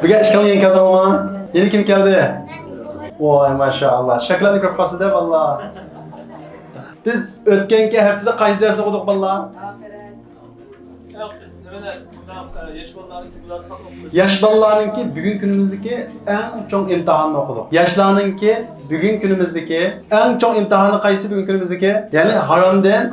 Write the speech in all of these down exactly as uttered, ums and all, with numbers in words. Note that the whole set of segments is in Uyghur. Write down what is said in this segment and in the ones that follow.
بۈگۈن ئىككىڭلار يەنە كەلدىڭلارمۇ؟ يەنە كىم كەلدى؟ ۋاي، ماشائاللا. شاكىلارنى كۆرۈپ قالسا-دە، بالىلار. بىز ئۆتكەنكى ھەپتىدە قايسى دەرسنى ئوقۇدۇق، بالىلار؟ ياش بالىلارنىڭكى بۈگۈنكى كۈنىمىزدىكى ئەڭ چوڭ ئىمتىھانىنى ئوقۇدۇق. ياشلارنىڭكى بۈگۈنكى كۈنىمىزدىكى ئەڭ چوڭ ئىمتىھانى قايسى بۈگۈنكى كۈنىمىزدىكى؟ يەنى ھارامدىن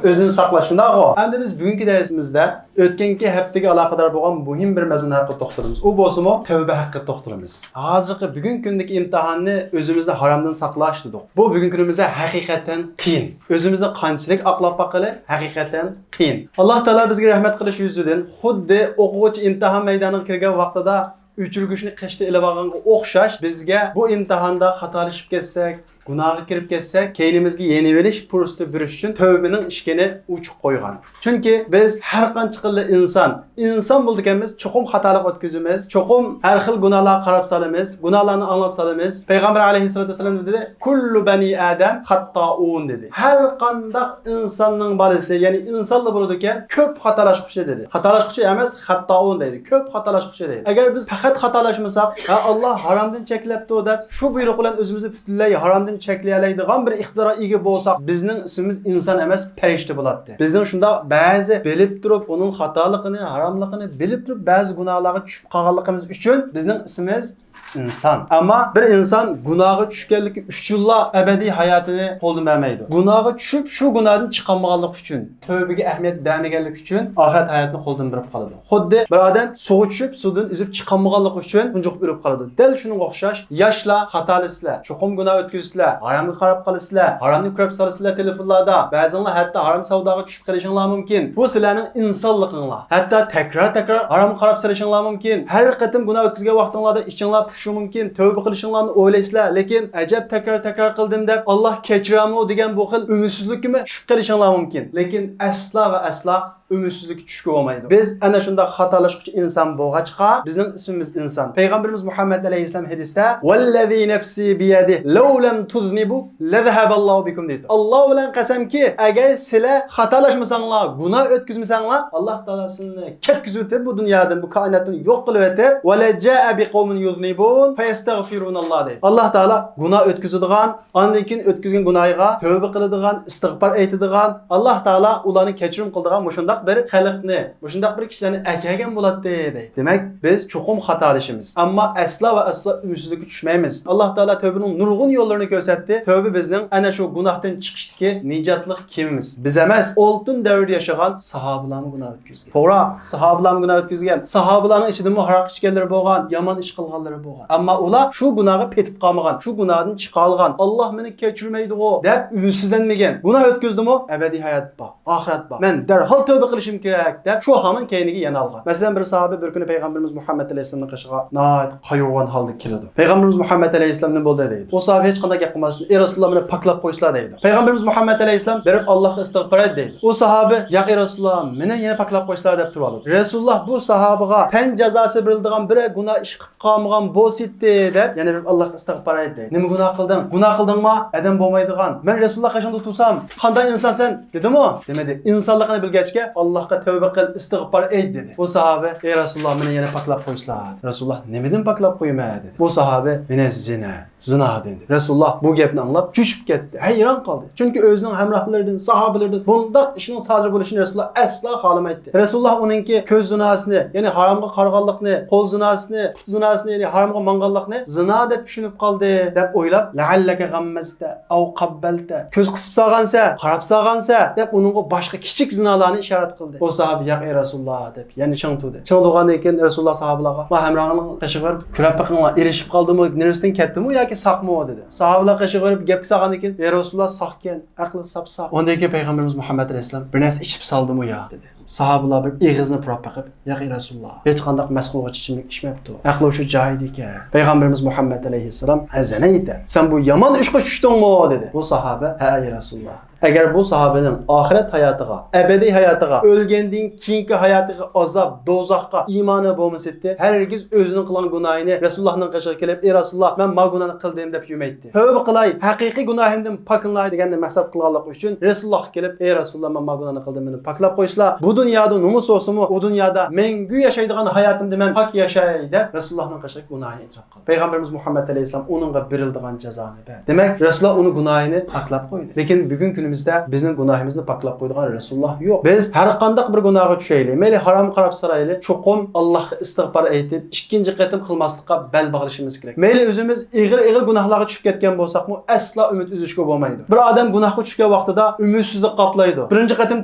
ئۆزىنى ساقلاش، شۇنداقغۇ؟ ئەمدى بىز بۈگۈنكى دەرسىمىزدە ئۆتكەنكى ھەپتىگە ئالاقىدار بولغان مۇھىم بىر مەزمۇن ھەققىدە توختىلىمىز. ئۇ بولسىمۇ تەۋبە ھەققىدە توختىلىمىز. ھازىرقى بۈگۈنكى كۈندىكى ئىمتىھاننى ئۆزىمىزنى ھارامدىن ساقلاش دېدۇق. بۇ بۈگۈنكى كۈنىمىزدە ھەقىقەتەن قىيىن. ئۆزىمىزنى قانچىلىك ئاقلاپ باقىلى، ھەقىقەتەن قىيىن. ئاللا تائالا بىزگە رەھمەت قىلىش يۈزىدىن، خۇددى ئوقۇغۇچى ئىمتىھان مەيدانىغا كىرگەن ۋاقتىدا ئۆچۈرگۈچنى قېشىدا ئېلىۋالغانغا ئوخشاش، بىزگە بۇ ئىمتىھاندا خاتالىشىپ كەتسەك، گۇناھقا كىرىپ كەتسەك، كەينىمىزگە يېنىۋېلىش پۇرسىتى بېرىش ئۈچۈن تەۋبىنىڭ ئىشىكىنى ئوچۇق قويغان. چۈنكى بىز ھەر قانچە خىللا ئىنسان، ئىنسان بولىدىكەنمىز، چوقۇم خاتالىق ئۆتكۈزىمىز، چوقۇم ھەر خىل گۇناھلارغا قاراپ سالىمىز، گۇناھلارنى ئاڭلاپ سالىمىز. پەيغەمبەر ئەلەيھىسسالاتۇ ۋەسسالام دېدى، كۇللۇ بەنى ئادەم خەتتائۇن دېدى. ھەر قانداق ئىنساننىڭ بالىسى، يەنى ئىنسانلا بولىدىكەن، كۆپ خاتالاشقۇچى دېدى. خاتالاشقۇچى ئەمەس، خەتتائۇن دەيدۇ. كۆپ خاتالاشقۇچى دەيدۇ. ئەگەر بىز پەقەت خاتالاشمىساق، ھە، ئاللا ھارامدىن چەكلەپتۇ دەپ، شۇ بۇيرۇق بىلەن ئۆزىمىزنى پۈتۈنلەي ھارامدىن چەكلىيەلەيدىغان بىر ئىقتىدارغا ئىگە بولساق، بىزنىڭ ئىسمىمىز ئىنسان ئەمەس، پەرىشتە بولاتتى. بىزنىڭ شۇنداق بەزى بىلىپ تۇرۇپ، ئۇنىڭ خاتالىقىنى، ھاراملىقىنى بىلىپ تۇرۇپ، بەزى گۇناھلارغا چۈشۈپ قالغانلىقىمىز ئۈچۈن بىزنىڭ ئىسمىمىز ئىنسان. ئەمما بىر ئىنسان گۇناھقا چۈشكەنلىكى ئۈچۈنلا ئەبەدىي ھاياتىنى قولدىن بەرمەيدۇ. گۇناھقا چۈشۈپ، شۇ گۇناھتىن چىقالمىغانلىقى ئۈچۈن، تەۋبىگە ئەھمىيەت بەرمىگەنلىكى ئۈچۈن ئاخىرەت ھاياتىنى قولدىن بېرىپ قالىدۇ. خۇددى بىر ئادەم سۇغا چۈشۈپ، سۇدىن ئۈزۈپ چىقالمىغانلىقى ئۈچۈن تۇنجۇقۇپ ئۆلۈپ قالىدۇ. دەل شۇنىڭغا ئوخشاش، ياشلار خاتالىسىلەر، چوقۇم گۇناھ ئۆتكۈزىسىلەر، ھارامغا قاراپ قالىسىلەر، ھارامنى كۆرۈپ سالىسىلەر تېلېفونلاردا. بەزىڭلار ھەتتا ھارام سەۋداغا چۈشۈپ قېلىشىڭلار مۇمكىن. بۇ سىلەرنىڭ ئىنسانلىقىڭلار. ھەتتا تەكرار-تەكرار ھارامغا قاراپ سېلىشىڭلار مۇمكىن. ھەر قېتىم گۇناھ ئۆتكۈزگەن ۋاقتىڭلاردا ئىچىڭلار پۇشۇشى مۇمكىن. تەۋبە قىلىشىڭلارنى ئويلايسىلەر، لېكىن ئەجەب تەكرار-تەكرار قىلدىم دەپ، ئاللا كەچۈرەرمۇ دېگەن بۇ خىل ئۈمىدسىزلىككىمۇ چۈشۈپ قېلىشىڭلار مۇمكىن. لېكىن ئەسلا ۋە ئەسلا ئۈمىدسىزلىككە چۈشكە بولمايدۇ. بىز ئەنە شۇنداق خاتالاشقۇچى ئىنسان بولغاچقا، بىزنىڭ ئىسمىمىز ئىنسان. پەيغەمبىرىمىز مۇھەممەد ئەلەيھىسسالام ھەدىستە، ۋەللەزى نەفسى بىيەدىھ، لەۋ لەم تۇزنىبۇ لەزەھەبەللاھۇ بىكۇم دەيدۇ. ئاللا بىلەن قەسەمكى، ئەگەر سىلەر خاتالاشمىساڭلار، گۇناھ ئۆتكۈزمىسەڭلار، ئاللا تائالا سىلەرنى كەتكۈزۈۋېتىپ، بۇ دۇنيادىن، بۇ كائىناتتىن يوق قىلىۋېتىپ، ۋەلەجائە بىقەۋمىن يۇزنىبۇن فەيەستەغفىرۇناللاھ دەيدۇ. ئاللا تائالا گۇناھ ئۆتكۈزىدىغان، ئاندىن كېيىن ئۆتكۈزگەن گۇناھىغا تەۋبە قىلىدىغان، ئىستىغپار ئېيتىدىغان، ئاللا تائالا ئۇلارنى كەچۈرۈم قىلىدىغان مۇشۇنداق بىر خەلقنى، مۇشۇنداق بىر كىشىلەرنى ئەكەلگەن بولاتتى دەيدۇ. دېمەك، بىز چوقۇم خاتالىشىمىز. ئەمما ئەسلا ۋە ئەسلا ئۈمىدسىزلىككە چۈشمەيمىز. ئاللا تائالا تەۋبىنىڭ نۇرغۇن يوللىرىنى كۆرسەتتى. تەۋبە بىزنىڭ ئەنە شۇ گۇناھتىن چىقىشتىكى نىجاتلىق كېمىمىز. بىز ئەمەس، ئالتۇن دەۋردە ياشىغان ساھابىلارمۇ گۇناھ ئۆتكۈزگەن. توغرا، ساھابىلارمۇ گۇناھ ئۆتكۈزگەن. ساھابىلارنىڭ ئىچىدىمۇ ھاراق ئىچكەنلىرى بولغان، يامان ئىش قىلغانلىرى بولغان. ئەمما ئۇلار شۇ گۇناھقا پېتىپ قالمىغان، شۇ گۇناھدىن چىقالغان، ئاللا مېنى كەچۈرمەيدىغۇ دەپ ئۈمىدسىزلەنمىگەن. گۇناھ ئۆتكۈزدىمۇ؟ ئەبەدىي ھايات بار. ئاخىرەت بار. مەن دەرھال تەۋبە قىلىشىم كېرەك دەپ، شۇ ھامان كەينىگە يەنە ئالغان. مەسىلەن، بىر ساھابە بىر كۈنى پەيغەمبىرىمىز مۇھەممەد ئەلەيھىسسالامنىڭ قېشىغا ناھايىتى قايغۇرغان ھالدا كېلىدۇ. پەيغەمبىرىمىز مۇھەممەد ئەلەيھىسسالام نېمە بولدى دەيدۇ. ئۇ ساھابە ھېچقانداق گەپ قىلماستىن، ئەي رەسۇلۇللا، مېنى پاكلاپ قويسىلا دەيدۇ. پەيغەمبىرىمىز مۇھەممەد ئەلەيھىسسالام بېرىپ ئاللاھقا ئىستىغپار ئەت دەيدۇ. ئۇ ساھابە، ياق ئەي رەسۇلۇللا، مېنى يەنە پاكلاپ قويسىلا دەپ تۇرۇۋالىدۇ. رەسۇلۇللا بۇ ساھابىغا تەن جازاسى بېرىلىدىغان بىرەر گۇناھ ئىش قىلىپ قالمىغان بولسىتتى دەپ يەنە بىر ئاللاھقا ئىستىغپار ئېيت دەيدۇ. نېمە گۇناھ قىلدىڭ؟ گۇناھ قىلدىڭما؟ ئادەم بولمايدىغان. مەن رەسۇلۇللا قېشىڭدا تۇرسام، قانداق ئىنسان سەن؟ دېدىمۇ؟ دېمىدى. ئىنسانلىقىنى بىلگەچكە، ئاللاھقا تەۋبە قىل، ئىستىغپار ئېيت دېدى. بۇ ساھابە، ئەي رەسۇلۇللا، مېنى يەنە پاكلاپ قويسىلا. رەسۇلۇللا، نېمىدىن پاكلاپ قويىمەن؟ دېدى. بۇ ساھابە، مېنى زىنا، زىنا دېدى. رەسۇلۇللا بۇ گەپنى ئاڭلاپ چۆچۈپ كەتتى، ھەيران قالدى. چۈنكى ئۆزىنىڭ ھەمراھلىرىدىن، ساھابىلىرىدىن بۇنداق ئىشنىڭ سادىر بولۇشىنى رەسۇلۇللا ئەسلا خالىمايتتى. رەسۇلۇللا ئۇنىڭكى كۆز زىناسىنى، يەنى ھارامغا قارىغانلىقنى، قول زىناسىنى، پۇت زىناسىنى، يەنى ھارامغا ماڭغانلىقنى زىنا دەپ چۈشىنىپ قالدى، دەپ ئويلاپ، لەئەللەكە غەممەزتە ئەۋ قەببەلتە، كۆز قىسىپ سالغانسە، قاراپ سالغانسە، دەپ ئۇنىڭغا باشقا كىچىك زىنالارنى ئىشارەت قىلدى. ئۇ ساھابە، ياق ئەي رەسۇلۇللا، دەپ يەنە چىڭ تۇردى. چىڭ تۇرغاندىن كېيىن رەسۇلۇللا ساھابىلارغا، ما ھەمراھىڭنىڭ قېشىغا بېرىپ كۆرۈپ بېقىڭلار، ئېرىشىپ قالدىمۇ ياكى ساقمۇ؟ دېدى. ساھابىلار قېشىغا بېرىپ گەپكە سالغاندىن كېيىن، ئەي رەسۇلۇللا، ساقكەن، ئەقلى ساپساق. ئۇندىن كېيىن پەيغەمبىرىمىز مۇھەممەد ئەلەيھىسسالام، بىر نەرسە ئىچىپ سالدىمۇ يا؟ دېدى. ساھابىلار بىر ئېغىزنى پۇراپ بېقىپ، ياق ئەي رەسۇلۇللا، ھېچقانداق مەست قىلغۇچ ئىچىملىك ئىچمەپتۇ. ئەقلى شۇ جايىدا ئىكەن. پەيغەمبىرىمىز مۇھەممەد ئەلەيھىسسالام، ئەزەنەيتە، سەن بۇ يامان ئىشقا چۈشتۈڭمۇ؟ دېدى. بۇ ساھابە، ھە ئەي رەسۇلۇللا. ئەگەر بۇ ساھابىنىڭ ئاخىرەت ھاياتىغا، ئەبەدىي ھاياتىغا، ئۆلگەندىن كېيىنكى ھاياتىغا ئازاب، دوزاخقا ئىمانى بولمىسىدى، ھەرگىز ئۆزىنىڭ قىلغان گۇناھىنى رەسۇلۇللاھنىڭ قېشىغا كېلىپ، ئى رەسۇلۇللاھ، مەن ما گۇناھنى قىلدىم دەپ يۈرمەيتتى. تەۋبە قىلاي، ھەقىقىي گۇناھىمدىن پاكلىناي دېگەننى مەقسەت قىلغانلىقى ئۈچۈن رەسۇلۇللاھقا كېلىپ، ئى رەسۇلۇللاھ، مەن ما گۇناھنى قىلدىم، مېنى پاكلاپ قويسىلا، بۇ دۇنيادا نومۇس بولسىمۇ، ئۇ دۇنيادا مەڭگۈ ياشايدىغان ھاياتىمدا مەن پاك ياشاي دەپ رەسۇلۇللاھنىڭ قېشىغا گۇناھىنى ئېتىراپ قىلدى. پەيغەمبىرىمىز مۇھەممەد ئەلەيھىسسالام ئۇنىڭغا بېرىلىدىغان جازانى بەردى. دېمەك، رەسۇلۇللاھ ئۇنى گۇناھىنى پاكلاپ قويدى. لېكىن بۈگۈن كۈنىمىزدە بىزنىڭ گۇناھىمىزنى پاكلاپ قويىدىغان رەسۇلۇللاھ يوق. بىز ھەر قانداق بىر گۇناھقا چۈشەيلى، مەيلى ھارامغا قاراپ سارايلى، چوقۇم ئاللاھقا ئىستىغپار ئېيتىپ، ئىككىنچى قېتىم قىلماسلىققا بەل باغلىشىمىز كېرەك. مەيلى ئۆزىمىز ئېغىر-ئېغىر گۇناھلارغا چۈشۈپ كەتكەن بولساقمۇ، ئەسلا ئۈمىد ئۈزۈشكە بولمايدۇ. بىر ئادەم گۇناھقا چۈشكەن ۋاقتىدا ئۈمىدسىزلىك قاپلايدۇ. بىرىنچى قېتىم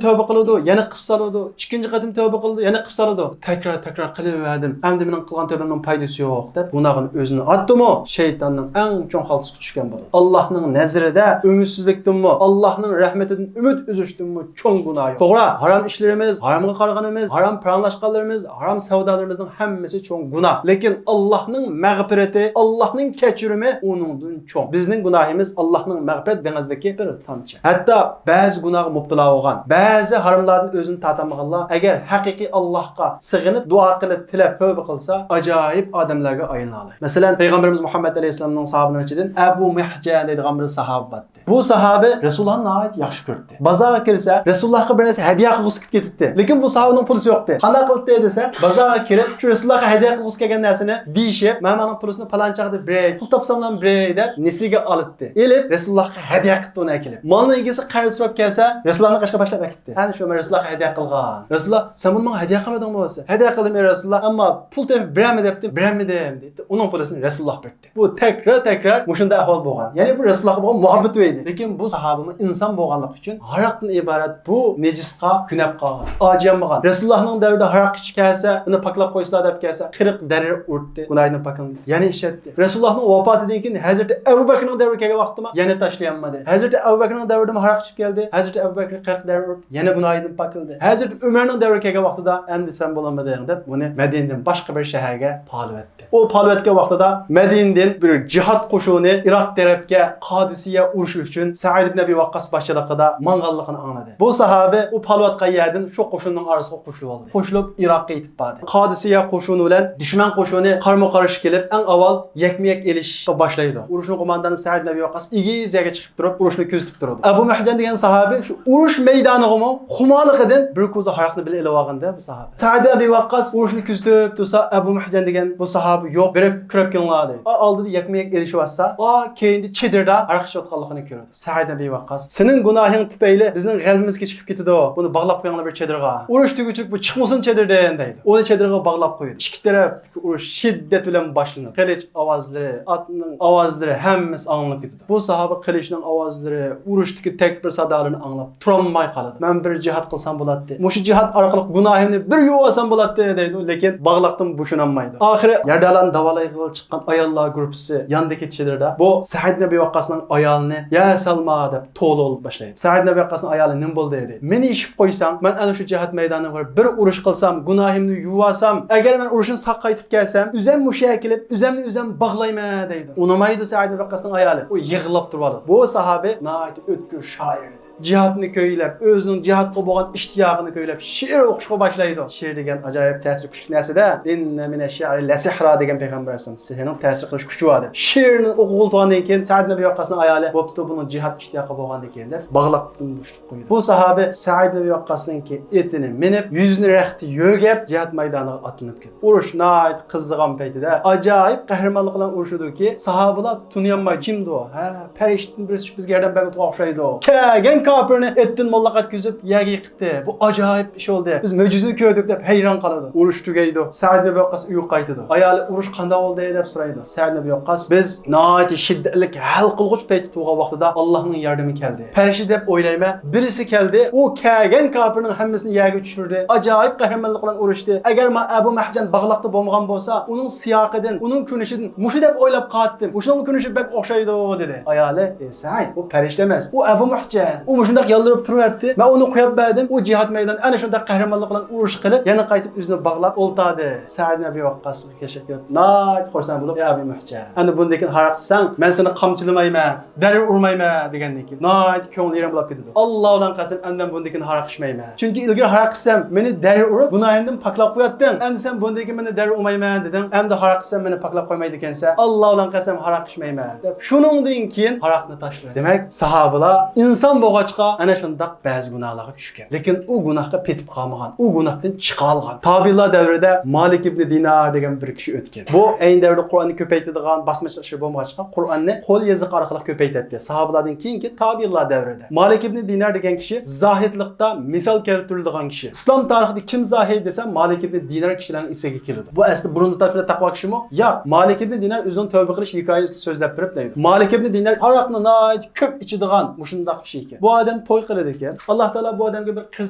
تەۋبە قىلىدۇ، يەنە قىلىپ سالىدۇ. ئىككىنچى قېتىم تەۋبە قىلىدۇ، يەنە قىلىپ سالىدۇ. تەكرار، تەكرار قىلىۋەردىم. ئەمدى مېنىڭ قىلغان تەۋبەمنىڭ پايدىسى يوق، دەپ گۇناھىنى ئۆزىنى ئاتتىمۇ، شەيتاننىڭ ئەڭ چوڭ خالتىسىغا چۈشكەن بولىدۇ. ئاللاھنىڭ نەزىرىدە ئۈمىدسىزلىكتىنمۇ، ئاللاھنىڭ رەھمىتىدىن ئۈمىد ئۈزۈشتىنمۇ چوڭ گۇناھ يوق. توغرا، ھارام ئىشلىرىمىز، ھارامغا قارىغىنىمىز، ھارام پاراڭلاشقانلىرىمىز، ھارام سەۋدالىرىمىزنىڭ ھەممىسى چوڭ گۇناھ. لېكىن ئاللاھنىڭ مەغپىرىتى، ئاللاھنىڭ كەچۈرۈمى ئۇنىڭدىن چوڭ. بىزنىڭ گۇناھىمىز ئاللاھنىڭ مەغپىرەت دېڭىزىدىكى بىر تامچە. ھەتتا بەزى گۇناھقا مۇپتىلا بولغان، بەزى ھاراملاردىن ئۆزىنى تارتالمىغانلار ئەگەر ھەقىقىي ئاللاھقا سېغىنىپ، دۇئا قىلىپ، تىلەپ، تەۋبە قىلسا، ئاجايىپ ئادەملەرگە ئايلىنالايدۇ. مەسىلەن، پەيغەمبىرىمىز مۇھەممەد ئەلەيھىسسالامنىڭ ساھابىلىرىنىڭ ئىچىدىن ئەبۇ مىھجەن دەيدىغان بىر ساھابە بار. بۇ ساھابە رەسۇلۇللاھنى ناھايىتى ياخشى كۆرەتتى. بازارغا كىرسە، رەسۇلۇللاھقا بىر نەرسە ھەدىيە قىلغۇسى كېلىپ كېتەتتى. لېكىن بۇ ساھابىنىڭ پۇلىسى يوقتى. قانداق قىلاتتى دېسە، بازارغا كىرىپ، شۇ رەسۇلۇللاھقا ھەدىيە قىلغۇسى كەلگەن نەرسىنى دېيىشىپ، مەن مانا پۇلىسىنى پالان چاغدا بېرەي، پۇل تاپساملا بېرەي دەپ نېسىگە ئالاتتى. ئېلىپ، رەسۇلۇللاھقا ھەدىيە قىلىپتۇ ئۇنى ئەكېلىپ. مالنىڭ ئىگىسى قەرز سوراپ كەلسە، رەسۇلۇللاھنىڭ قېشىغا باشلاپ ئەكېتەتتى. ئەنە شۇ مەن رەسۇلۇللاھقا ھەدىيە قىلغان. رەسۇلۇللاھ، سەن بۇنى ماڭا ھەدىيە قىلمىدىڭمۇ دېسە، ھەدىيە قىلدىم ئەي رەسۇلۇللاھ، ئەمما پۇل تېپىپ بېرەرمەن دەپتىم، بېرەلمىدىم دەيتتى. ئۇنىڭ پۇلىسىنى رەسۇلۇللاھ بەردى. بۇ تەكرار-تەكرار مۇشۇنداق ئەھۋال بولغان. يەنى بۇ رەسۇلۇللاھقا بولغان مۇھەببىتى ئىدى. لېكىن بۇ ساھابىمۇ ئىنسان بولغانلىقى ئۈچۈن ھاراقتىن ئىبارەت بۇ نىجىسقا كۆنۈپ قالغان. ئاجىيالمىغان. رەسۇلۇللاھنىڭ دەۋرىدە ھاراق ئىچىپ كەلسە، ئۇنى پاكلاپ قويسىلا دەپ كەلسە، قىرىق دەررە ئۇراتتى. گۇناھىدىن پاكلىنىپ يەنە ئىچەتتى. رەسۇلۇللاھنىڭ ۋاپاتىدىن كېيىن ھەزرىتى ئەبۇ بەكرىنىڭ دەۋرىگە كەلگەن ۋاقتىمۇ يەنە تاشلىيالمىدى. ھەزرىتى ئەبۇ بەكرىنىڭ دەۋرىدىمۇ ھاراق ئىچىپ كەلدى. ھەزرىتى ئەبۇ بەكرى قىرىق دەررە ئۇرۇپ يەنە گۇناھىدىن پاكلىدى. ھەزرىتى ئۆمەرنىڭ دەۋرىگە كەلگەن ۋاقتىدا ئەمدى سەن بولالمىدىڭ دەپ ئۇنى مەدىنىدىن باشقا بىر شەھەرگە پالىۋەتتى. ئۇ پالىۋەتكەن ۋاقتىدا مەدىنىدىن بىر جىھاد قوشۇنى ئىراق تەرەپكە قادىسىيە ئۇرۇشى ئۈچۈن سەئىد ئىبن ئەبى ۋەققاس باشچىلىقىدا ماڭغانلىقىنى ئاڭلىدى. بۇ ساھابە ئۇ پالىۋەتكەن يەردىن شۇ قوشۇننىڭ ئارىسىغا قوشۇلۇۋالدى. قوشۇلۇپ ئىراققا يېتىپ باردى. قادىسىيە قوشۇنى بىلەن دۈشمەن قوشۇنى قارمۇ قارشى كېلىپ، ئەڭ ئاۋۋال يەكمۇ يەك ئېلىشقا باشلايدۇ. ئۇرۇشنىڭ قوماندانى سەئىد ئىبن ئەبى ۋەققاس ئېگىز يەرگە چىقىپ تۇرۇپ ئۇرۇشنى كۆزىتىپ تۇرىدۇ. ئەبۇ مەھجەن دېگەن ساھابە شۇ ئۇرۇش مەيدانىغىمۇ خۇمارلىقىدىن بىر كوزا ھاراقنى بىللە ئېلىۋالغانىدى بۇ ساھابە. سەئىد ئەبى ۋەققاس ئۇرۇشنى كۆزىتىپ تۇرسا، ئەبۇ مەھجەن دېگەن بۇ ساھابە يوق، بېرىپ كۆرۈپ كېلىڭلار دەيدۇ. ئا، ئالدىدا يەكمۇ يەك ئېلىشىۋاتسا، ئا، كەينىدە چېدىردا ھاراق ئىچىۋاتقانلىقىنى كۆرىدۇ. سەئىد ئەبى ۋەققاس، سېنىڭ گۇناھىڭ تۈپەيلى بىزنىڭ غەلىبىمىزگە چىقىپ كېتىدۇ. بۇنى باغلاپ قويۇڭلار بىر چېدىرغا. ئۇرۇش تۈگىگۈچە بۇ چىقمىسۇن چېدىردىن دەيدۇ. ئۇنى چېدىرغا باغلاپ قويىدۇ. ئىككى تەرەپتىكى ئۇرۇش شىددەت بىلەن باشلىنىدۇ. قىلىچ ئاۋازلىرى، ئاتنىڭ ئاۋازلىرى ھەممىسى ئاڭلىنىپ كېتىدۇ. بۇ ساھابە قىلىچنىڭ ئاۋازلىرى، ئۇرۇشتىكى تەكبىر سادالىرىنى ئاڭلاپ تۇرالماي قالىدۇ. مەن بىر جىھاد قىلسام بولاتتى. مۇشۇ جىھاد ئارقىلىق گۇناھىمنى بىر يۇۋالسام بولاتتى دەيدۇ، لېكىن باغلاقتىن بوشىنالمايدۇ. ئاخىرى يارىدارلارنى داۋالايدىغىلى چىققان ئاياللار گۇرۇپپىسى ياندىكى چېدىردا بۇ سەئىد ئىبن ئەبى ۋەققاسنىڭ ئايالىنى يا سەلما دەپ توۋلىۋېلىپ باشلايدۇ. سەئىد ئىبن ئەبى ۋەققاسنىڭ ئايالى نېمە بولدى دەيدۇ. مېنى ئېشىپ قويساڭ، مەن ئەنە شۇ جىھاد مەيدانىغا بېرىپ بىر ئۇرۇش قىلسام، گۇناھىمنى يۇۋالسام، ئەگەر مەن ئۇرۇشنى ساق قايتىپ كەلسەم، ئۆزۈمنى ئۆزۈم باغلايمەن دەيدۇ. ئۇنىمايدۇ سەئىد ئىبن ۋەققاسنىڭ ئايالى. ئۇ يىغلاپ تۇرۇۋالىدۇ. بۇ ساھابى ناھايىتى ئۆتكۈر شائىر ئىدى. جىھادنى كۈيلەپ، ئۆزىنىڭ جىھادقا بولغان ئىشتىياقىنى كۈيلەپ شېئىر ئوقۇشقا باشلايدۇ. شېئىر دېگەن ئاجايىپ تەسىر كۈچلۈك نەرسىدە، ئىننە مىنە شېئىرى لەسىھرا دېگەن پەيغەمبەر ئەلەيھىسسالام سېھرنىڭ تەسىر قىلىش كۈچى بار دەپ. شېئىرنى ئوقۇغىلى تۇرغاندىن كېيىن سەئىد ئىبن ئەبى ۋەققاسنىڭ ئايالى، بوپتۇ، بۇنىڭ جىھاد ئىشتىياقى بولغاندىكىن دەپ باغلاقتىن بوشىتىپ قويدى. بۇ ساھابە سەئىد ئىبن ئەبى ۋەققاسنىڭكى ئېتىنى مىنىپ، يۈزىنى رەختتە يۆگەپ جىھاد مەيدانىغا ئاتلىنىپ كېتىدۇ. ئۇرۇش ناھايىتى قىزىغان پەيتىدە ئاجايىپ قەھرىمانلىق بىلەن ئۇرۇشىدۇكى، ساھابىلار تونۇيالمايدۇ. كىمدۇ؟ ھە، پەرىشتىدىن بىرسى چۈشۈپ بىزگە ياردەم بەرگەن تۇرغان ئوخشايدۇ. كەلگەن كاپىرنى ئېتىدىن موللاق ئەتكۈزۈپ يەرگە يىقىتتى. بۇ ئاجايىپ ئىش بولدى. بىز مۆجىزىنى كۆردۇق دەپ ھەيران قالىدۇ. ئۇرۇش تۈگەيدۇ. سەئىد ئىبن ئەبى ۋەققاس ئۆيگە قايتىدۇ. ئايالى، ئۇرۇش قانداق بولدى دەپ سورايدۇ. سەئىد ئىبن ئەبى ۋەققاس، بىز ناھايىتى شىددەتلىك ھەل قىلغۇچ پەيتتە تۇرغان ۋاقتىدا ئاللاھنىڭ ياردىمى كەلدى. پەرىشتە دەپ ئويلايمەن، بىرسى كەلدى، ئۇ كەلگەن كاپىرنىڭ ھەممىسىنى يەرگە چۈشۈردى، ئاجايىپ قەھرىمانلىق بىلەن ئۇرۇشتى. ئەگەر ما ئەبۇ مەھجەن باغلاقتا بولمىغان بولسا، ئۇنىڭ سىياقىدىن، ئۇنىڭ كۆرۈنۈشىدىن مۇشۇ دەپ ئويلاپ قالاتتىم. مۇشۇنىڭغا كۆرۈنۈشى بەك ئوخشايدۇ، دېدى. ئايالى، ئى سەئىد، ئۇ پەرىشتە ئەمەس، ئۇ ئەبۇ مەھجەن، ئۇ ئۇ شۇنداق يالۋۇرۇپ تۇرۇۋەتتى. مەن ئۇنى قويۇپ بەردىم. ئۇ جىھاد مەيدانىدا ئەنە شۇنداق قەھرىمانلىق بىلەن ئۇرۇش قىلىپ، يەنە قايتىپ ئۆزىنى باغلاپ ئولتۇردى. سەئد ئىبن ئەبى ۋەققاسقا كەچلىك كېلىپ، ناھايىتى خۇرسەن بولۇپ، يا ئەبى مۇھجەن، ئەمدى بۇندىن كېيىن ھاراق ئىچسەڭ، مەن سېنى قامچىلىمايمەن، دەررۇ ئۇرمايمەن دېگەندىن كېيىن ناھايىتى كۆڭلى يېرىم بولاپ كېتىدۇ. ئاللا بىلەن قەسەم، ئەمدى مەن بۇندىن كېيىن ھاراق ئىچمەيمەن. چۈنكى ئىلگىرى ھاراق ئىچسەم، مېنى دەررۇ ئۇرۇپ، گۇناھىمدىن پاكلاپ قوياتتىڭ. ئەمدى سەن بۇندىن كېيىن مېنى دەررۇ ئۇرمايمەن دېدىڭ. ئەمدى ھاراق ئىچسەم، مېنى پاكلاپ قويمايدىكەنسەن. ئاللا بىلەن قەسەم، ھاراق ئىچمەيمەن دەپ، شۇنىڭدىن كېيىن ھاراقنى تاشلىدى. دېمەك، ساھابىلار ئىنسان بولغاچقا، ئەنە شۇنداق بەزى گۇناھلارغا چۈشكەن. لېكىن ئۇ گۇناھقا پېتىپ قالمىغان، ئۇ گۇناھتىن چىقالغان. تابىئىنلار دەۋرىدە مالىك ئىبنى دىنار دېگەن بىر كىشى ئۆتكەن. بۇ ئەينى دەۋردە قۇرئاننى كۆپەيتىدىغان باسما ئىشلار بولمىغاچقا، قۇرئاننى قول يېزىقى ئارقىلىق كۆپەيتەتتى. ساھابىلاردىن كېيىنكى تابىئىنلار دەۋرىدە. مالىك ئىبنى دىنار دېگەن كىشى زاھىدلىقتا مىسال كەلتۈرۈلىدىغان كىشى. ئىسلام تارىخىدا كىم زاھىد دېسە، مالىك ئىبنى دىنار كىشىلەرنىڭ ئېسىگە كېلىدۇ. بۇ ئەسلى بۇرۇندىن تارتىپ تەقۋا كىشىمۇ؟ ياق. مالىك ئىبنى دىنار ئۆزىنىڭ تەۋبە قىلىش ھېكايىسىنى سۆزلەپ بېرىپ دەيدۇ. مالىك ئىبنى دىنار ھاراقنى ناھايىتى كۆپ ئىچىدىغان مۇشۇنداق كىشى ئىكەن. بۇ ئادەم توي قىلىدىكەن. ئاللا تائالا بۇ ئادەمگە بىر قىز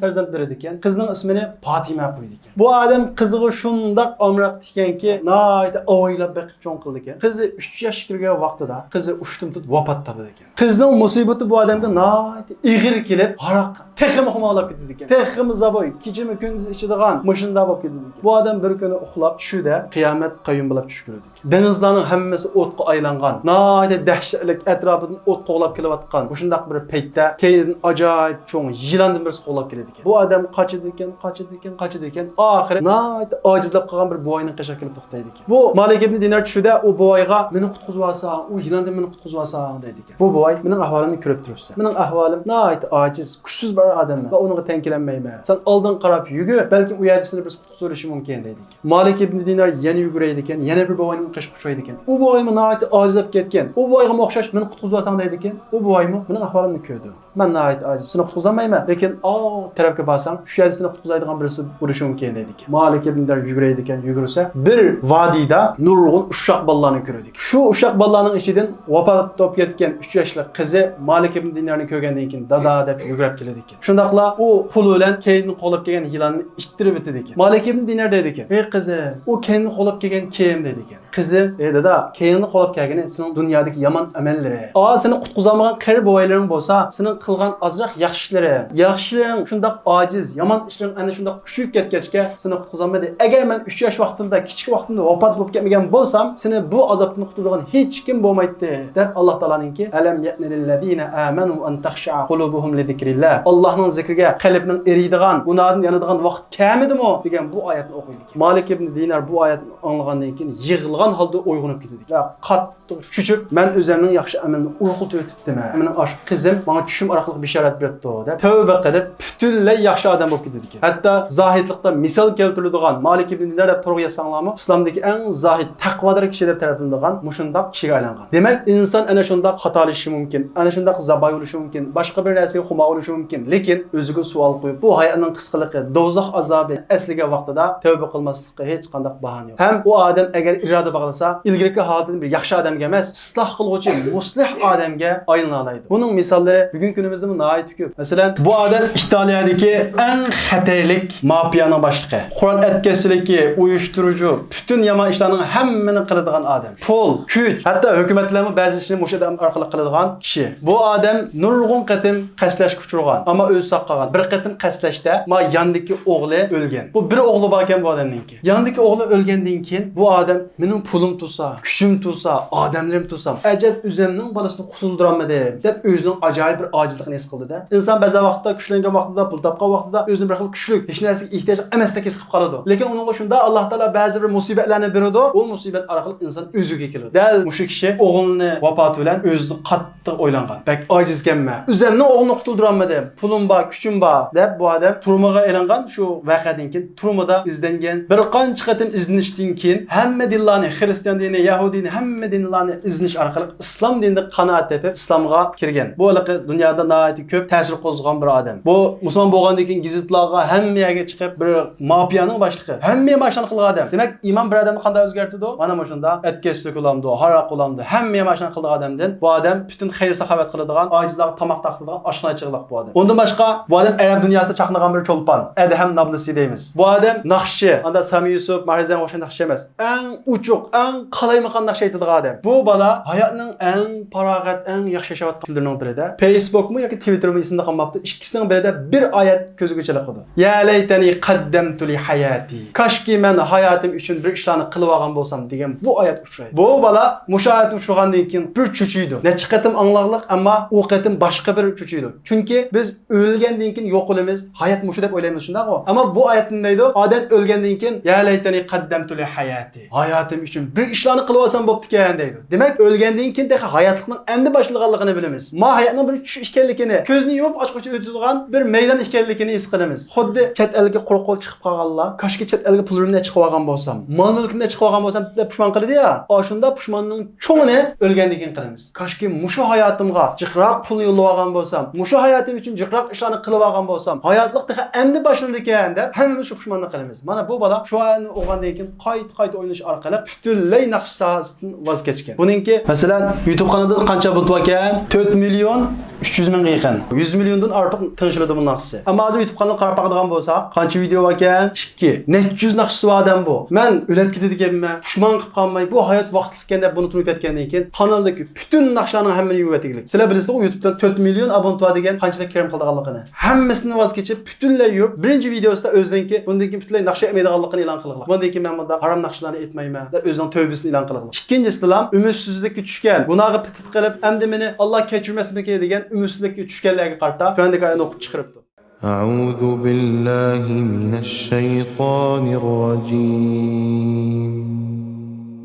پەرزەنت بېرىدىكەن. قىزنىڭ ئىسمىنى پاتىمە قويىدىكەن. بۇ ئادەم قىزىغا شۇنداق ئامراق ئىكەنكى، ناھايىتى ئاۋايلاپ بېقىپ چوڭ قىلىدىكەن. قىزى ئۈچ ياشقا كىرگەن ۋاقتىدا قىزى ئۇشتۇمتۇت ۋاپات تاپىدىكەن. قىزنىڭ مۇسىبىتى بۇ ئادەمگە ناھايىتى ئېغىر كېلىپ، ھاراققا تېخىمۇ خۇمارلاپ كېتىدىكەن. تېخىمۇ زاۋاي، كېچىمۇ كۈندۈز ئىچىدىغان، مۇشۇنداق بولۇپ كېتىدىكەن. بۇ ئادەم بىر كۈنى ئۇخلاپ، چۈشىدە قىيامەت قايۇم بولاپ چۈش كۆرىدىكەن. دېڭىزلارنىڭ ھەممىسى ئوتقا ئايلانغان، ناھايىتى دەھشەتلىك، ئەتراپىدىن ئوت قوغلاپ كېلىۋاتقان مۇشۇنداق بىر پەيتتە كەينىدىن ئاجايىپ چوڭ يىلاندىن بىرسى قوغلاپ كېلىدىكەن. بۇ ئادەم قاچىدىكەن، قاچىدىكەن، قاچىدىكەن. ئاخىرى ناھايىتى ئاجىزلاپ قالغان بىر بوۋاينىڭ قېشىغا كېلىپ توختايدىكەن. بۇ مالىك ئىبنى دىنار چۈشىدە ئۇ بوۋايغا، «مېنى قۇتقۇزۇۋالساڭ، ئۇ يىلاندىن مېنى قۇتقۇزۇۋالساڭ» دەيدىكەن. بۇ بوۋاي، «مېنىڭ ئەھۋالىمنى كۆرۈپ تۇرۇپسەن. مېنىڭ ئەھۋالىم ناھايىتى ئاجىز، كۈچسىز بىر ئادەممەن. مەن ئۇنىڭغا تەڭ كېلەلمەيمەن. سەن ئالدىڭغا قاراپ يۈگۈر، بەلكىم ئۇ يەردە سېنى بىرسى قۇتقۇزۇۋېلىشى مۇمكىن» دەيدىكەن. مالىك ئىبنى دىنار يەنە يۈگۈرەيدىكەن، يەنە بىر بوۋاينىڭ قېشىغا ئۇچرايدىكەن. ئۇ بوۋايمۇ ناھايىتى ئاجىزلاپ كەتكەن. ئۇ بوۋايغىمۇ ئوخشاش، «مېنى قۇتقۇزۇۋالساڭ» دەيدىكەن. ئۇ بوۋايمۇ، «مېنىڭ ئەھۋالىمنى كۆردۈڭ. مەن ناھايىتى ئاجىز، سېنى قۇتقۇزالمايمەن. لېكىن ئاۋۇ تەرەپكە بارساڭ، شۇ يەردە سېنى قۇتقۇزالايدىغان بىرسى بولۇشى مۇمكىن» دەيدىكەن. مالىك ئىبنى دىنار يۈگۈرەيدىكەن، يۈگۈرسە، بىر ۋادىدا نۇرغۇن ئۇششاق بالىلارنى كۆرىدىكەن. شۇ ئۇششاق بالىلارنىڭ ئىچىدىن ۋاپات بولۇپ كەتكەن ئۈچ ياشلىق قىزى مالىك ئىبنى دىنارنى كۆرگەندىن كېيىن، «دادا» دەپ يۈگۈرۈپ كېلىدىكەن. شۇنداقلا ئۇ قولى بىلەن كەينىدىن قوغلاپ كەلگەن يىلاننى ئىتتىرىۋېتىدىكەن. مالىك ئىبنى دىنار دەيدىكەن، «ئەي قىزىم، ئۇ كەينىدىن قوغلاپ كەلگەن كىم؟» دەيدىكەن. قىزىم، «ئەي دادا، كەينىدىن قوغلاپ كەلگىنى سېنىڭ دۇنيادىكى يامان ئەمەللىرىڭ. ئا، سېنى قۇتقۇزالمىغان قېرى بوۋايلىرىڭ بولسا، سېنىڭ قىلغان ئازراق ياخشى ئىشلىرىڭ، ياخشى ئىشلىرىڭ شۇنداق ئاجىز، يامان ئىشلىرىڭ ئەنە شۇنداق كۈچىيىپ كەتكەچكە سېنى قۇتقۇزالمىدى. ئەگەر مەن ئۈچ ياش ۋاقتىمدا، كىچىك ۋاقتىمدا ۋاپات بولۇپ كەتمىگەن بولسام، سېنى بۇ ئازابتىن قۇتۇلدۇرغان ھېچكىم بولمايتتى» دەپ، ئاللا تائالانىڭكى «ئەلەم يەئنە لىللەزىنە ئامەنۇ ئەن تەخشەئە قۇلۇبۇھۇم لىزىكرىللا»، ئاللانىڭ زىكرىگە قەلبنىڭ ئېرىيدىغان، گۇناھىدىن يانىدىغان ۋاقىت كەلمىدىمۇ دېگەن بۇ ئايەتنى ئوقۇيدىكەن. مالىك ئىبنى دىنار بۇ ئايەتنى ئاڭلىغاندىن كېيىن يىغلىغان ھالدا ئويغىنىپ كېتىدىكەن. قاتتىق چۆچۈپ، «مەن ئۆزۈمنىڭ ياخشى ئەمىلىنى ئۇرغۇتۇۋېتىپتىمەن. مېنىڭ ئاشۇ قىزىم ماڭا چۈشۈم ئارقىلىق بېشارەت بېرىپتۇ» دەپ تەۋبە قىلىپ، پۈتۈنلەي ياخشى ئادەم بولۇپ كېتىدىكەن. ھەتتا زاھىدلىقتا مىسال كەلتۈرۈلىدىغان مالىك ئىبنى دىنار دەپ تورغا يازساڭلارمۇ، ئىسلامدىكى ئەڭ زاھىد، تەقۋادار كىشى دەپ تەرىپلىنىدىغان مۇشۇنداق كىشىگە ئايلانغان. دېمەك، ئىنسان ئەنە شۇنداق خاتالىشىشى مۇمكىن، ئەنە شۇنداق زاۋاي بولۇشى مۇمكىن، باشقا بىر نەرسىگە خۇمار بولۇشى مۇمكىن، لېكىن ئۆزىگە سوئال قويۇپ، بۇ ھاياتنىڭ قىسقىلىقى، دوزاخ ئازابى ئەسلىگەن ۋاقتىدا تەۋبە قىلماسلىق ھېچقانداق باھانە يوق. ھەم ئۇ ئادەم ئەگەر ئىرادە باغلىسا، ئىلگىرىكى ھالىتىدىن بىر ياخشى ئادەمگە ئەمەس، ئىسلاھ قىلغۇچى، مۇسلىھ ئادەمگە ئايلىنالايدۇ. بۇنىڭ مىساللىرى بۈگۈنكى كۈنىمىزدىمۇ ناھايىتى كۆپ. مەسىلەن، بۇ ئادەم ئىتالىيەدىكى ئەڭ خەتەرلىك مافىيانىڭ باشلىقى. قورال ئەتكەسچىلىكى، ئۇيۇشتۇرۇجۇ، پۈتۈن يامان ئىشلارنىڭ ھەممىنى قىلىدىغان ئادەم. پۇل، كۈچ، ھەتتا ھۆكۈمەتلەرمۇ بەزى ئىشنى مۇشۇ ئادەم ئارقىلىق قىلىدىغان كىشى. بۇ ئادەم نۇرغۇن قېتىم قەستلەشكە ئۇچرىغان، ئەمما ئۆزى ساق قالغان. بىر قېتىم قەستلەشتە ما ياندىكى ئوغلى ئۆلگەن. بۇ بىر ئوغلى باركەن بۇ ئادەمنىڭكى. ياندىكى ئوغلى ئۆلگەندىن كېيىن بۇ ئادەم، «مېنىڭ پۇلۇم تۇرسا، كۈچۈم تۇرسا، ئادەملىرىم تۇرسا، ئەجەب ئۆزۈمنىڭ بالىسىنى قۇتۇلدۇرالمىدىم» دەپ ئۆزىنىڭ ئاجايىپ بىر ئاجىزلىقىنى ھېس قىلدى-دە. ئىنسان بەزى ۋاقىتتا كۈچلەنگەن ۋاقتىدا، پۇل تاپقان ۋاقتىدا ئۆزىنى بىر خىل كۈچلۈك، ھېچ نەرسىگە ئېھتىياجلىق ئەمەستەك ھېس قىلىپ قالىدۇ. لېكىن ئۇنىڭغا شۇنداق ئاللا تائالا بەزى بىر مۇسىبەتلەرنى بېرىدۇ، ئۇ مۇسىبەت ئارقىلىق ئىنسان ئۆزىگە كېلىدۇ. دەل مۇشۇ كىشى ئوغلىنى ۋاپاتى بىلەن ئۆزى قاتتىق ئويلانغان. «بەك ئاجىزكەنمەن. ئۆزۈمنىڭ ئوغلىنى قۇتۇلدۇرالمىدىم. پۇلۇم بار، كۈچۈم بار» دەپ بۇ ئادەم تۈرمىگە ئېلىنغان. شۇ ۋەقەدىن كېيىن تۈرمىدە ئىزدەنگەن. بىر قانچە قېتىم ئىزدىنىشتىن كېيىن ھەممە دىنلارنى، خىرىستىيان دىنى، يەھۇدىي دىنى، ھەممە دىنلارنى ئىزدىنىش ئارقىلىق ئىسلام دىنىدا قانائەت تېپىپ، ئىسلامغا كىرگەن. بۇ ھېلىقى دۇنيادا ناھايىتى كۆپ تەسىر قوزغىغان بىر ئادەم. بۇ مۇسۇلمان بولغاندىن كېيىن گېزىتلارغا، ھەممە يەرگە چىقىپ، بىر مافىيانىڭ باشلىقى، ھەممە يامان ئىشلارنى قىلغان ئادەم. دېمەك، ئىمان بىر ئادەمنى قانداق ئۆزگەرتىدۇ؟ مانا مۇشۇنداق ئەتكەسچىلىك بولامدۇ، ھاراق بولامدۇ، ھەممە يامان ئىشلارنى قىلىدىغان ئادەمدىن بۇ ئادەم پۈتۈن خەير-ساخاۋەت قىلىدىغان، ئاجىزلارغا تاماق تارقىتىدىغان ئاشخانا ئېچىغلىق بۇ ئادەم. ئۇندىن باشقا، بۇ ئادەم ئەرەب دۇنياسىدا چاقنىغان بىر چولپان، ئەدھەم نابلۇسى دەيمىز. بۇ ئادەم ناخشىچى، ئاندا سامى يۈسۈپ، ماھرىزەنگە ئوخشاش ناخشىچى ئەمەس. ئەڭ ئوچۇق، ئەڭ قالايمىقان ناخشا ئېيتىدىغان ئادەم. بۇ بالا ھاياتنىڭ ئەڭ پاراغەت، ئەڭ ياخشى ياشاۋاتقان كۈنلىرىنىڭ بىرىدە فېيسبۇك مۇ ياكى تىۋىتتېرمۇ ئېسىمدە قالماپتۇ. ئىككىسىنىڭ بىرىدە بىر ئايەت كۆزگە چېلىقىدۇ. يا لەيتەنى قەددەمتۇ لىھاياتى. كاشكى مەن ھاياتىم ئۈچۈن بىر ئىشلارنى قىلىۋالغان بولسام دېگەن بۇ ئايەت ئۇچرايدۇ. بۇ بالا مۇشۇ ئايەتنى ئۇچرىغاندىن كېيىن بىر چۆچۈيدۇ. نەچچە قېتىم ئاڭلاغلىق، ئەمما ئۇ قېتىم باشقا بىر چۆچۈيدۇ. چۈنكى بىز ئۆلگەندىن كېيىن يوق بولىمىز، ھايات مۇشۇ دەپ ئويلايمىز، شۇنداقمۇ؟ ئەمما بۇ ئايەت نېمە دەيدۇ؟ ئادەم ئۆلگەندىن كېيىن، يا لەيتەنى قەددەمتۇ لىھاياتى. ھاياتىم ئۈچۈن بىر ئىشلارنى قىلىۋالسام بوپتىكەن دەيدۇ. دېمەك، ئۆلگەندىن كېيىن تېخى ھاياتلىقنىڭ ئەمدى باشلىغانلىقىنى بىلىمىز. ما ھاياتنىڭ بىر چۈش ئىكەنلىكىنى، كۆزنى يۇمۇپ ئاچقۇچە ئۆتىدىغان بىر مەيدان ئىكەنلىكىنى ھېس قىلىمىز. خۇددى چەت ئەلگە قۇرۇق قول چىقىپ قالغانلار، كاشكى چەت ئەلگە پۇللىرىمنى ئەچىقىۋالغان بولسام، مال مۈلكۈمنى ئەچىقىۋالغان بولسام دەپ پۇشمان قىلىدۇ يا، ئاشۇنداق پۇشماننىڭ چوڭىنى ئۆلگەندىن كېيىن قىلىمىز. كاشكى مۇشۇ ھاياتىمغا جىقراق پۇلنى يوللىۋالغان بولسام، مۇشۇ ھاياتىم ئۈچۈن جىقراق ئىشلارنى قىلىۋالغان بولسام، ھاياتلىق تېخى ئەمدى باشلىدىكەن دەپ ھەممىمىز شۇ پۇشماننى قىلىمىز. مانا بۇ بالا شۇ ئايەتنى ئوقۇغاندىن كېيىن قايتا-قايتا ئوينىشى ئارقىلىق پۈتۈنلەي ناخشا ساھەسىدىن ۋاز كەچكەن. بۇنىڭكى، مەسىلەن، يۇتۇب قانىلىدا قانچە ئابونېنت باركەن؟ تۆت مىليون ئۈچ يۈز مىڭغا يېقىن. يۈز مىليوندىن ئارتۇق تىڭشىلىدۇ بۇ ناخشىسى. ئەمما ھازىر يۇتۇب قانىلىغا قاراپ باقىدىغان بولساق، قانچە ۋىدېو باركەن؟ ئىككى. نەچچە يۈز ناخشىسى بار ئادەم بۇ. مەن ئۆلۈپ كېتىدىكەنمەن، پۇشمان قىلىپ قالماي، بۇ ھايات ۋاقىتلىق ئىكەن دەپ بۇنى تونۇپ يەتكەندىن كېيىن، قانالدىكى پۈتۈن ناخشىلارنىڭ ھەممىنى يۇيۇۋەتكىلى. سىلەر بىلىسىلەرغۇ، يۇتۇبتىن تۆت مىليون ئابونېنت بار دېگەن قانچىلىك كىرىم قىلىدىغانلىقىنى. ھەممىسىنى ۋاز كېچىپ، پۈتۈنلەي يۇيۇپ، بىرىنچى ۋىدېئوسىدا ئۆزىنىڭكى بۇندىن كېيىن پۈتۈنلەي ناخشا ئېيتمايدىغانلىقىنى ئېلان قىلغىلى. بۇندىن كېيىن مەن بۇنداق ھارام ناخشىلارنى ئېيتمايمەن دەپ ئۆزىنىڭ تەۋبىسىنى ئېلان قىلغىلى. ئىككىنچىسىدىلا ئۈمىدسىزلىككە چۈشكەن، گۇناھقا پېتىپ قېلىپ، ئەمدى مېنى ئاللا كەچۈرمەسمىكىن دېگەن ئۈمىدسىزلىككە چۈشكەنلەرگە قارىتا تۆۋەندىكى ئايەتنى ئوقۇپ چىقىرىپتۇ. أعوذ بالله من الشيطان الرجيم.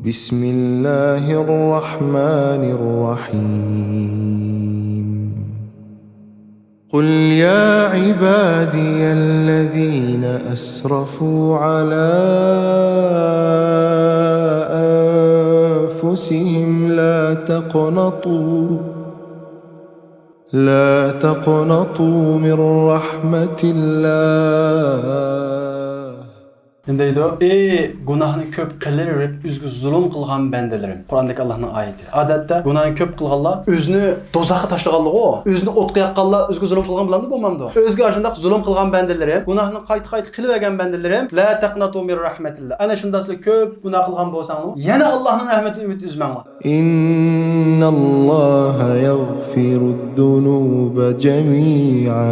بسم الله الرحمن الرحيم. قل يا عبادي الذين أسرفوا على أنفسهم لا تقنطوا لا تقنطوا من رحمة الله. نېمە دەيدۇ؟ ئى گۇناھنى كۆپ قىلىۋېرىپ، ئۆزىگە زۇلۇم قىلغان بەندىلىرىم. قۇرئاندىكى ئاللانىڭ ئايىتى. ئادەتتە گۇناھنى كۆپ قىلغانلار ئۆزىنى دوزاخقا تاشلىغانلىغۇ، ئۆزىنى ئوتقا ياققانلار ئۆزىگە زۇلۇم قىلغان بولامدۇ؟ بولمامدۇ؟ ئۆزىگە ئاشۇنداق زۇلۇم قىلغان بەندىلىرىم، گۇناھنى قايتا-قايتا قىلىۋەرگەن بەندىلىرىم، لا تەقنەتۇ مىن رەھمەتىللا. ئەنە شۇنداق سىلەر كۆپ گۇناھ قىلغان بولساڭلار، يەنە ئاللانىڭ رەھمىتىدىن ئۈمىد ئۈزمەڭلار. إن الله يغفر الذنوب جميعا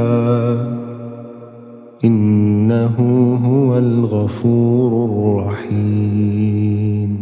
إنه هو الغفور الرحيم.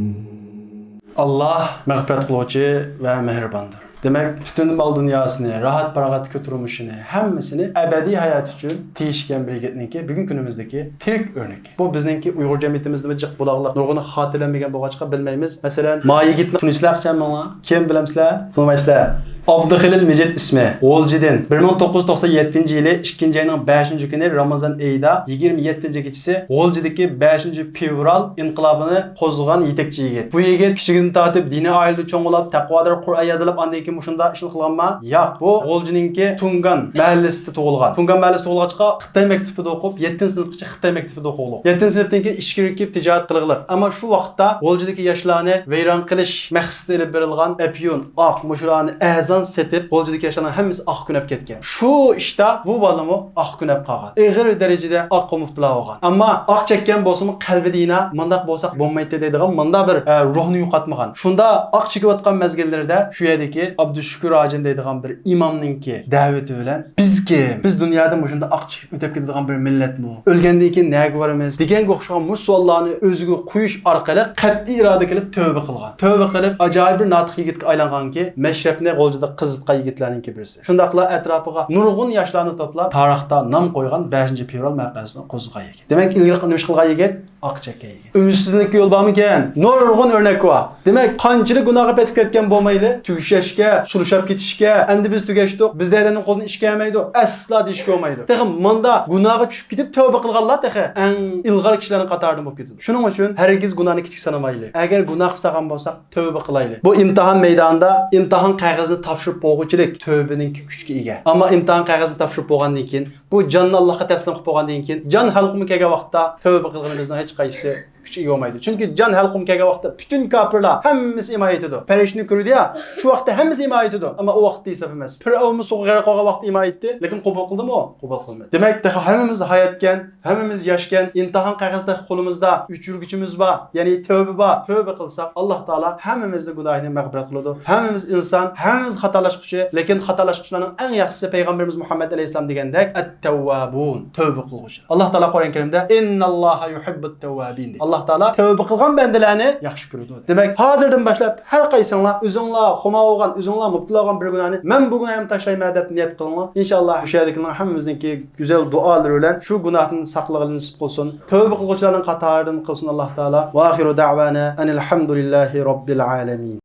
ئاللا مەغپىرەت قىلغۇچى ۋە مېھرىباندۇر. دېمەك، پۈتۈن مال دۇنياسىنى، راھەت پاراغەتتىكى تۇرمۇشىنى، ھەممىسىنى ئەبەدىي ھايات ئۈچۈن تېيىشكەن بىر يىگىتنىڭكى بۈگۈنكى كۈنىمىزدىكى تىرىك ئۆرنىكى. بۇ بىزنىڭكى ئۇيغۇر جەمئىيىتىمىزدىمۇ جىق بولاغلىق، نۇرغۇن خاتىرىلەنمىگەن بولغاچقا بىلمەيمىز. مەسىلەن، ما يىگىتنى تونۇيسىلەر قاچان ماڭا؟ كىم بىلەمسىلەر؟ تونۇمايسىلەر. ئابدۇخېلىل مىجىت ئىسمى. غۇلجىدىن. بىر مىڭ توققۇز يۈز توقسان يەتتىنچى يىلى ئىككىنچى ئاينىڭ بەشىنچى كۈنى رامىزان ئېيىدا يىگىرمە يەتتىنچى كېچىسى غۇلجىدىكى بەشىنچى فېۋرال ئىنقىلابىنى قوزغىغان يېتەكچى يىگىت. بۇ يىگىت كىچىكىدىن تارتىپ دىنىي ئائىلىدە چوڭ بولۇپ، تەقۋادار، قۇرئان يادلاپ، ئاندىن كېيىن مۇشۇنداق ئىشنى قىلغانما؟ ياق. بۇ غۇلجىنىڭكى تۇڭگان مەھەللىسىدە تۇغۇلغان. تۇڭگان مەھەللىسىدە تۇغۇلغاچقا، خىتاي مەكتىپىدە ئوقۇپ، يەتتىنچى سىنىپقىچە خىتاي مەكتىپىدە ئوقۇغلۇق. يەتتىنچى سىنىپتىن كېيىن ئىچكىرى كىرىپ تىجارەت قىلغىلىق. ئەمما شۇ ۋاقىتتا غۇلجىدىكى ياشلارنى ۋەيران قىلىش مەقسىتىدە ئېلىپ بېرىلغان ئەپيۈن، ئاق، مۇشۇلارنى ئەرزان سېتىپ، غۇلجىدىكى ياشلارنىڭ ھەممىسى ئاق كۆنۈپ كەتكەن. شۇ ئىشتا بۇ بالىمۇ ئاق كۆنۈپ قالغان. ئېغىر دەرىجىدە ئاققا مۇپتىلا بولغان. ئەمما ئاق چەككەن بولسىمۇ، قەلبىدە يەنە مۇنداق بولساق بولمايتتى دەيدىغان مۇنداق بىر، ئە، روھنى يوقاتمىغان. شۇنداق ئاق چېكىۋاتقان مەزگىللىرىدە شۇ يەردىكى ئابدۇشۈكۈر ھاجىم دەيدىغان بىر ئىمامنىڭكى دەۋىتى بىلەن، بىز كىم؟ بىز دۇنيادا مۇشۇنداق ئاق چېكىپ ئۆتۈپ كېتىدىغان بىر مىللەتمۇ؟ ئۆلگەندىن كېيىن نەگە بارىمىز؟ دېگەنگە ئوخشىغان مۇشۇ سوئاللارنى ئۆزىگە قويۇش ئارقىلىق قەتئىي ئىرادە قىلىپ تەۋبە قىلغان. تەۋبە قىلىپ، ئاجايىپ بىر ناتىق يىگىتكە ئايلانغانكى، مەشرەپنى غۇلجىدا قىزىتقان يىگىتلەرنىڭكى بىرسى. شۇنداقلا ئەتراپىغا نۇرغۇن ياشلارنى توپلاپ، تارىختا نام قويغان بەشىنچى فېۋرال ۋەقەسىنى قوزغىغان يىگىت. دېمەك، ئىلگىرى نېمە ئىش قىلغان يىگىت؟ ئاق چەككەن يىگىت. ئۈمىدسىزلىككە يول بارمىكەن؟ نۇرغۇن ئۆرنەك بار. دېمەك، قانچىلىك گۇناھقا پېتىپ كەتكەن بولمايلى، تۈگىشەشكە، سۇلۇشاپ كېتىشكە، ئەمدى بىز تۈگەشتۇق، بىزدەكىلەرنىڭ قولىدىن ئىش كەلمەيدۇ، ئەسلا دېيىشكە بولمايدۇ. تېخى ماندا گۇناھقا چۈشۈپ كېتىپ تەۋبە قىلغانلار تېخى ئەڭ ئىلغار كىشىلەرنىڭ قاتارىدىن بولۇپ كېتىدۇ. شۇنىڭ ئۈچۈن ھەرگىز گۇناھنى كىچىك سانىمايلى. ئەگەر گۇناھ قىلىپ سالغان بولساق، تەۋبە قىلايلى. بۇ ئىمتىھان مەيدانىدا ئىمتىھان قەغىزىنى تاپشۇرۇپ بولغۇچىلىك تەۋبىنىڭكى كۈچكە ئىگە. ئەمما ئىمتىھان قەغىزىنى تاپشۇرۇپ بولغاندىن كېيىن، بۇ جاننى ئاللاھقا تەسلىم قىلىپ بولغاندىن كېيىن، جان ھالقۇمغا كەلگەن ۋاقىتتا تەۋبە قىلغىنىمىزنىڭ ھېچقايسىسى كۈچكە ئىگە بولمايدۇ. چۈنكى جان ھەلقۇم كەلگەن ۋاقىتتا پۈتۈن كاپىرلار ھەممىسى ئىمان ئېيتىدۇ. پەرىشتىنى كۆرىدۇ يا، شۇ ۋاقىتتا ھەممىسى ئىمان ئېيتىدۇ. ئەمما ئۇ ۋاقىتتا ھېساب ئەمەس. پىرئەۋنمۇ سۇغا غەرق بولغان ۋاقىتتا ئىمان ئېيتتى، لېكىن قوبۇل قىلدىمۇ؟ قوبۇل قىلمىدى. دېمەك، تېخى ھەممىمىز ھاياتكەن، ھەممىمىز ياشكەن، ئىمتىھان قەغىزى تېخى قولىمىزدا، ئۆچۈرگۈچىمىز بار، يەنى تەۋبە بار. تەۋبە قىلساق، ئاللا تائالا ھەممىمىزنىڭ گۇناھىنى مەغپىرەت قىلىدۇ. ھەممىمىز ئىنسان، ھەممىمىز خاتالاشقۇچى، لېكىن خاتالاشقۇچىلارنىڭ ئەڭ ياخشىسى پەيغەمبىرىمىز مۇھەممەد ئەلەيھىسسالام دېگەندەك، ئەت-تەۋۋابۇن، تەۋبە قىلغۇچى. ئاللا تائالا قۇرئان كەرىمدە، «ئىنناللاھا يۇھىببۇت تەۋۋابىن» دېدى. ئاللا تائالا تەۋبە قىلغان بەندىلەرنى ياخشى كۆرىدۇ. دېمەك، ھازىردىن باشلاپ ھەر قايسىڭلار ئۆزۈڭلار خۇما بولغان، ئۆزۈڭلار مۇپتىلا بولغان بىر گۇناھنى، «مەن بۇ گۇناھنى تاشلايمەن» دەپ نىيەت قىلىڭلار. ئىنشائاللا، مۇشۇ يەردىكىلەرنىڭ ھەممىمىزنىڭكى گۈزەل دۇئالىرى بىلەن شۇ گۇناھتىن ساقلىغىلى نېسىپ قىلسۇن. تەۋبە قىلغۇچىلارنىڭ قاتارىدىن قىلسۇن ئاللا تائالا. ۋە ئاخىرۇ دەۋانا ئەنىل ھەمدۇلىللاھى رەببىل ئالەمىن.